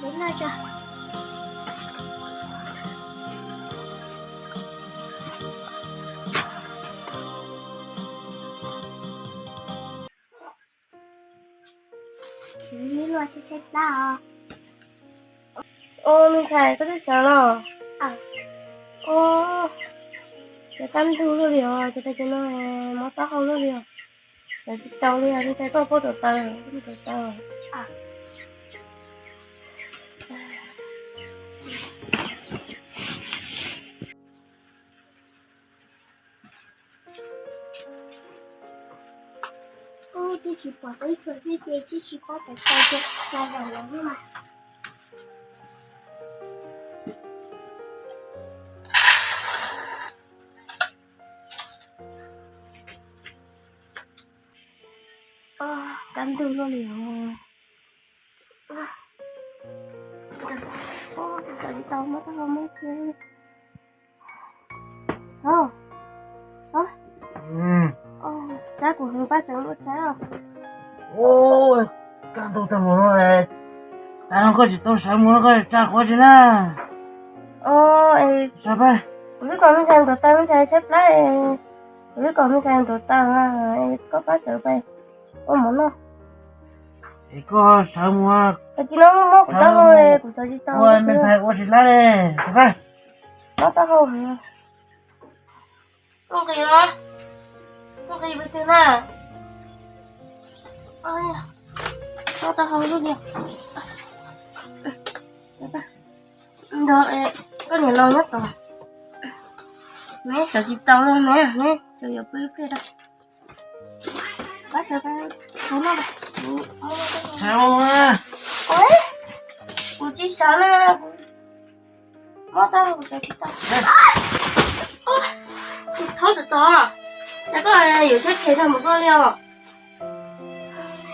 Peb noj tso. Tsis ib luaj tshaib tshaib plab os. Ua me ntxhais koj twb sawv los? Ua, ces kaj ntug luaj li os, ces tas ces no mob taub hau luaj li os. Sawv tsis tau li os, me ntxhais koj puas tuav taws, koj puas tuav taws? Ub, twb tsis pom tau ib txhua thiab ces twb tsis paub tau tau ces mas zaum los mas. Kaj ntug luaj li os. Sawv tsis tau, mob taub hau mob kiag li. Tsab kuv hwv pab sawv mus tsab. Kaj ntug tag mus no, tas no koj tsis tau sawv mus no koj tsa quav tsi na. Sawv pab. Kuv twb kom me ntxhais ntuav taws, me ntxhais tshaib plab, kuv twb kom me ntxhais ntuav taws, koj pab sawv pab ua mov noj. Es koj sawv mus. Tag kis no muaj mob kuv taub hau, kuv sawv tsis tau. Ua me ntxhais ua tsis lab li. Mob taub hau. Koj nqis los, koj nqis pem twg na? Mob taub hau lub diag. Nrog koj niam laus nyob tod, neb sawv tsis tau li ne, neb tsuas yuav pw ib pliag rau. Pab sawv, sawv noj. Kuv tsis sawv na, mob taub hau kuv sawv tsis tau. Tsis thaub tod, cas koj yuav siab phem tag mus koj li os?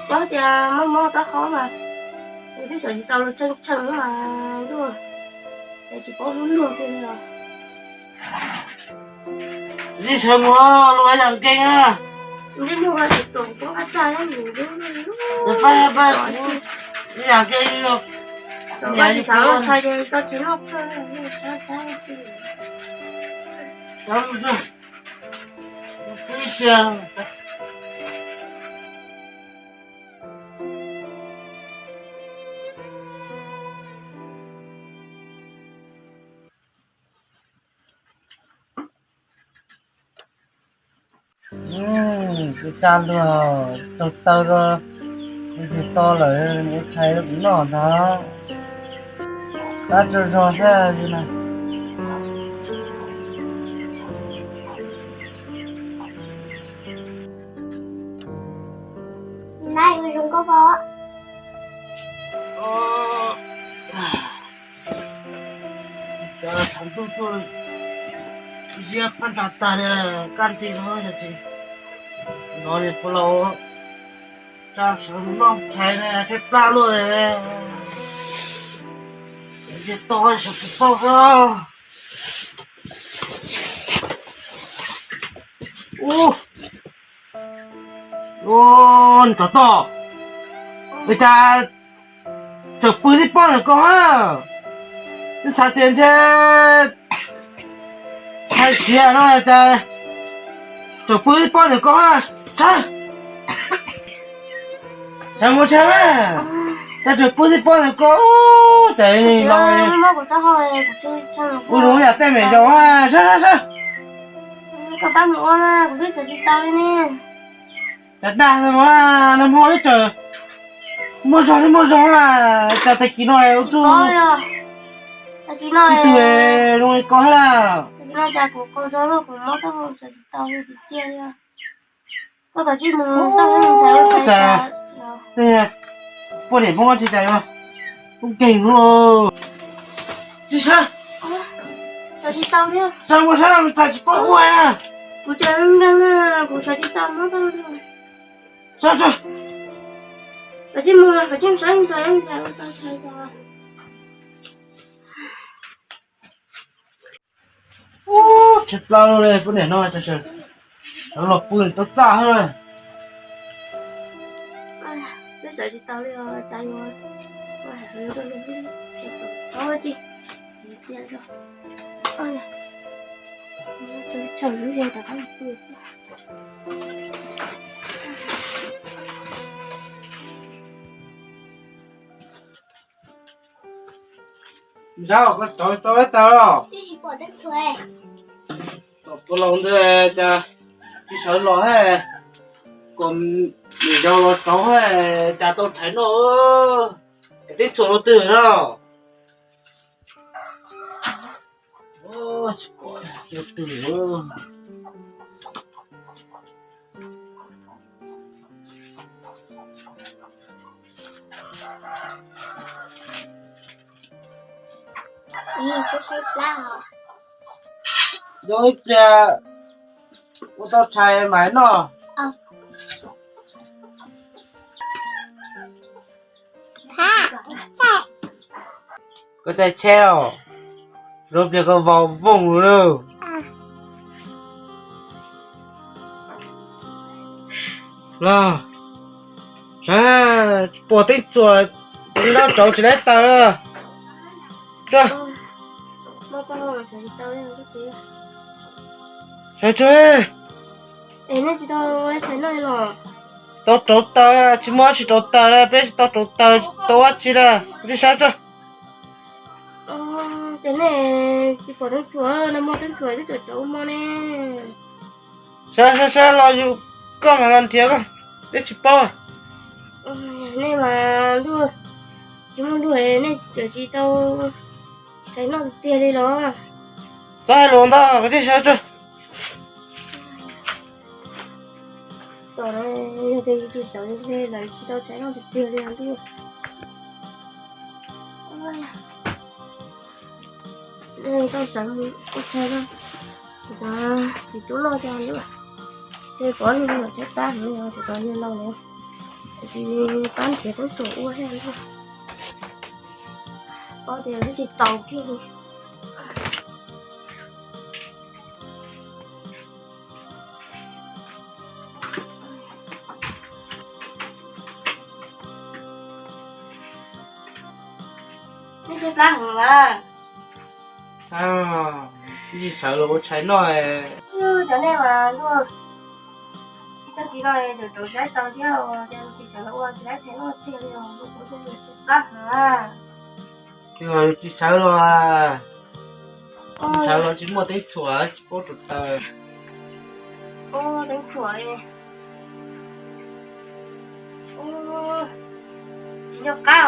Koj tias mob mob taub hau mas, yus twb sawv tsis tau los tsheej tsheej mas ntuj, es tsis paub lub luag kiag li os. Ntsib sawv mus, luag yam nkeeg na. Ntsib luag tsis tuam kuv qab txaj, ntsib luag, pab pab kuv, yam nkeeg li os. Niam yus xav los tshais ces tau tsis noj. Sawv mus, ib pliag. Tsa luag tsaug taw rau, tsis to lawm, tshais rau kuv noj ntag. Tab tsaug zog xwb na. Nab zoo nkauj pab. Cov tshav ntuj tuaj, ziab phab ntsa tag li, kaj nrig no yog tsis no li puas laus. Tsa sawv mus noj tshais na, tshaib plab luaj li. Ntshe to sawv tsis xauj xwb. Ub, ua, nrov toj, ua cas tawm pw tib pob ntawm ko ha. Twb xav tias ntshe tshais siav no cas tawm pw tib pob ntawm ko ha. Sawv, sawv mus tshais mas, cas tawm pw tib pob ntawm ko. Cas los ua zoo yam tej me nyuam ha. Sawv, sawv, sawv. Koj pab mus ua mas kuv twb sawv tsis tau li ne. Cas dag no, nag hmo twb tseem muaj zog li muaj zog na, cas tag kis no ua txuj ib tug zoo li ko thiab na. Tej poj niam Hmoob tsis cas yuav tub nkeeg lawm. Tsis sawv, sawv mus sawv los txais tsis paub ua na. Sawv, sawv. Ub, tshaib plab li poj niam no, sawv los pw tau txaj thiab. Twb sawv tsis tau li os, cas yuav Zaub, koj rauv tau ib tag los? Tom puav laus ntawd cas tsis sawv los, kom niam yau los rauv cas tau rhais noj. Es teb txhuam rau twg no? Tsis pom rau twg. Yog ib pliag ua tau tshais mas noj. Koj txaij tsheb os, zoo pliag koj vau vooj lawm. Los, sawv, pom teeb txhuam, rauv tsis laib taws. Sawv tsuag. Tau rauv taws, tsis muaj dab tsi rauv taws li, peb tsis tau rauv taws, tau dab tsi li, tsis sawv tsuag. Ces nej tsis pom teeb txhuam, nej muaj teeb txhuam twb tseem rauv ua mov ne. Sawv sawv sawv los yus, koj mam los nrhiav koj, peb tsis paub. Nej mas ntuj, tsis muaj ntuj nej tseem tsis tau tshais noj tiag tiag li los. Txhob hais lus ntau, koj tsis sawv tsuag. Tom no yog tias yus tsis sawv li lawv tsis tau tshais noj tiag tiag li ntuj. Tau sawv mus ua tshais rau txiv tub noj cov ntuj. Ces pov niag tshaib plab heev, tsam tau niag laus lawm, tsis pab nrhiav teeb txhuam ua thiab ntuj. Pov tias twb tsis tau kiag li. Nej tshaib plab heev mas. Tsis sawv los ua tshais noj. Cov nej mas ntuj, ib tag kis no tseem rauv tsis laib taws thiab, ces tsis sawv los ua tsis laib tshais noj tiag li os, tshaib plab heev. Tsis sawv los, tsis sawv los tsis muaj teeb txhuam tsis paub rauv taws. Teeb txhuam li. Tsis nco qab,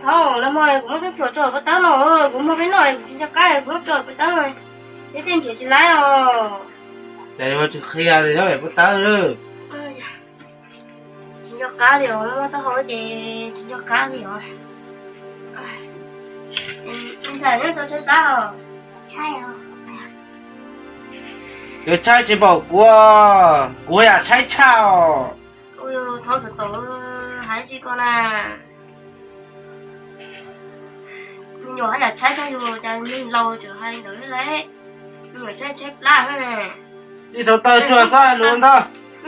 thaum no mas kuv muab teeb txhuam tso pov tawb no, kuv muag peb noj kuv tsis nco qab kuv muab tso pov tawb no, thiab tej nrhiav tsis laib os. Ces tsis qhia li, pov tawb. Tsis nco qab li os, muab taub hau ces tsis nco qab li os. Ntxawm, neb tau tshaib plab os? Yog tshaib tsis npaum kuv, kuv yam tshaib tshaj os. Thov txim, hais tsis ko na. Me nyuam haj yam tshaib tshaj yus, cas neeg laus tseem hais li ntawd li lauj. Me nyuam tshaib tshaib plab. Tsis rauv taws tsuag, txhob hais lus ntau.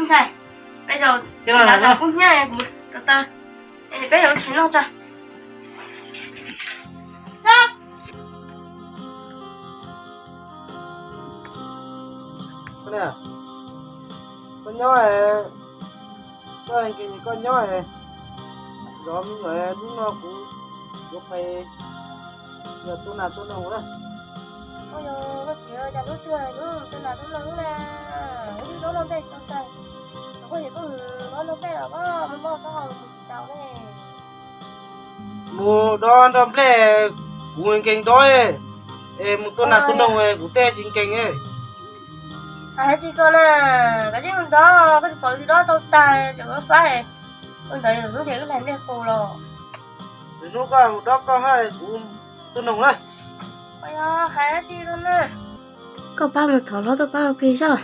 Ntxhais, peb zaum, kuv hnyiab, kuv rauv taws, peb zaum tshais noj tso. Koj nyob, koj nyob, zov me nyuam, hnub no kuv yuav pais yog tua nas tua noog na. Ua yog koj txiv, cas hnub twg hnub tua nas tua noog na, wb zaub noj nplej tau tag, koj yog koj zaub noj nplej los koj mus noj taub hau mus tsis tau ne. Mus dob nrog nplej, kuv nkees dob, es mus tua nas tua noog kuv tej tsis nkees. Hais tsis ko na, koj tsis mus dob, koj tsis pom wb dob tau tag tseem ua fab, ua ntawd hnub ces wb hlais nplej qus los. Hnub koj mus dob koj hab kuv tua noog na. Hais tsis ko na. Koj pab mus thov hlob tuaj pab plig saib,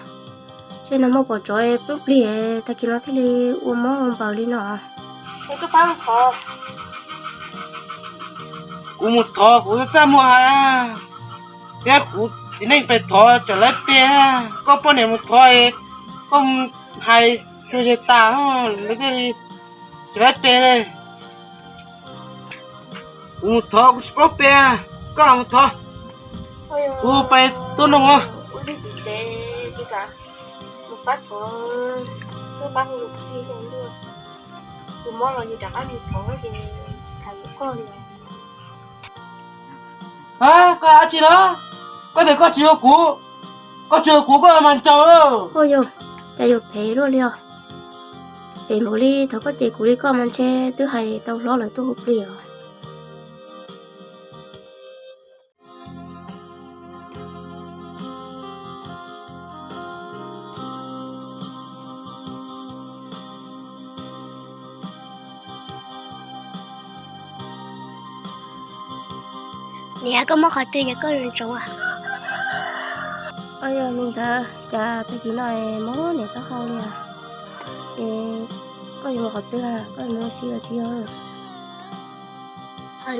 seb nag hmo pom tsov poob plig, tag kis no thiaj li ua mob ua npaws li no. Koj pab mus thov. Kuv mus thov kuv txaj muag hais, thiab kuv txiv neej pem thov tseem lawv pem, koj poj niam mus thov, koj hais tsuas yog tas, lawv thiaj li tseem lawv pem li. Kuv mus thov, kuv tsis paub pe, koj mus thov. Kuv pais tuaj noog os. Koj dab tsi los? Koj tias koj tsis yuav kuv, koj tsis yuav kuv koj mas ncaws lauj. Ua yog, cas yuav phem luaj li os. Phem npaum li thaum koj cem kuv li koj mas ntshe twb hais tau hlob lawv tuaj hu plig os. Niam, koj muab qhov twg yog koj zoo ntsoov? Ua yog me ntxhais, cas tag kis no mob niam taub hau li os? Es koj yuav mus qhov twg, koj yuav mus ua si los tsis yog?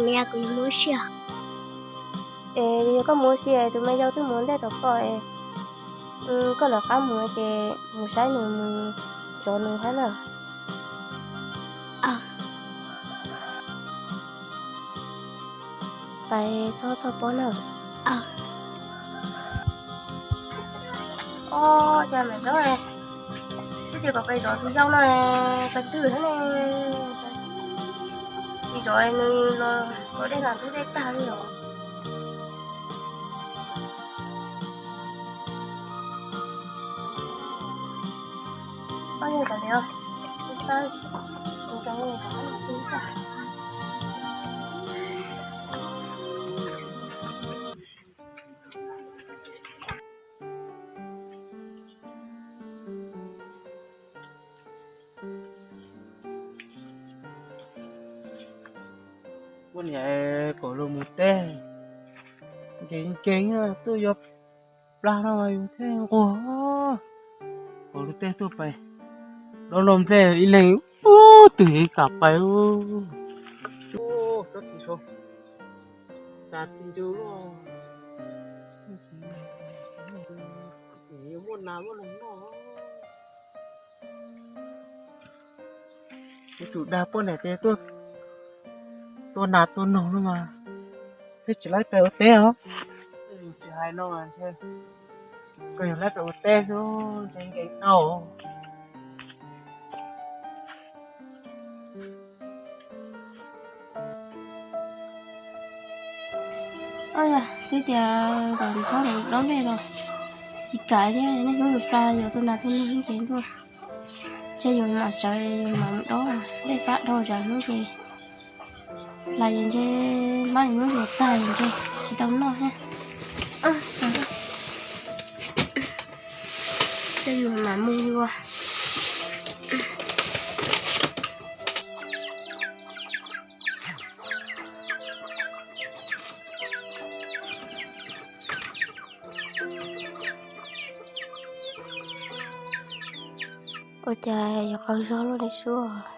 Niam, kuv yuav mus ua si os. Es yog koj mus ua si es tus me yau twb mus ua ntej tom koj es, koj lawv qab mus ces mus saib nws, mus zov nws hab na. Pais txhob txhawj pob na. Ob, cas mam zov, twb tias kom pais zov tus yau no, pais twg thiab ne? Tsis zov nws los kom dej nag ntub dej tag li os. Ob, yog tas li os, kuv saib, kuv cov me nyuam twb xwb. Poj niam kom luag mus teb, nkees nkees tuaj yuav plag no mas yus thiaj nquag. Kom luag teb tuaj pais dob noj nplej ib leeg, ub, twg kam pais. Ub, tsob txiv saud, tas txiv ncu luaj. Muaj nas muaj noog noj. Kuv tsum dag poj niam tias tua nas tua noog no mas thiaj tsis laib pem ua teb os. Tsis hais no ntshe koj yog laib pem ua teb xwb ntshe nkees tau. Twb tias kom txhob mus dob nplej los tsis kam thiab, niaj hnub mus plag yuav tua nas tua noog nkees ntuj. Ntshe yus mam sawv yus mam mus dob, dej fab dhau tsam hnub ces hlais ces ntshe hmab yus lub zos tag ntshe tsis tau noj thiab. Ces yus mam mus yus. Ua cas yuav qaug zog luaj li sub.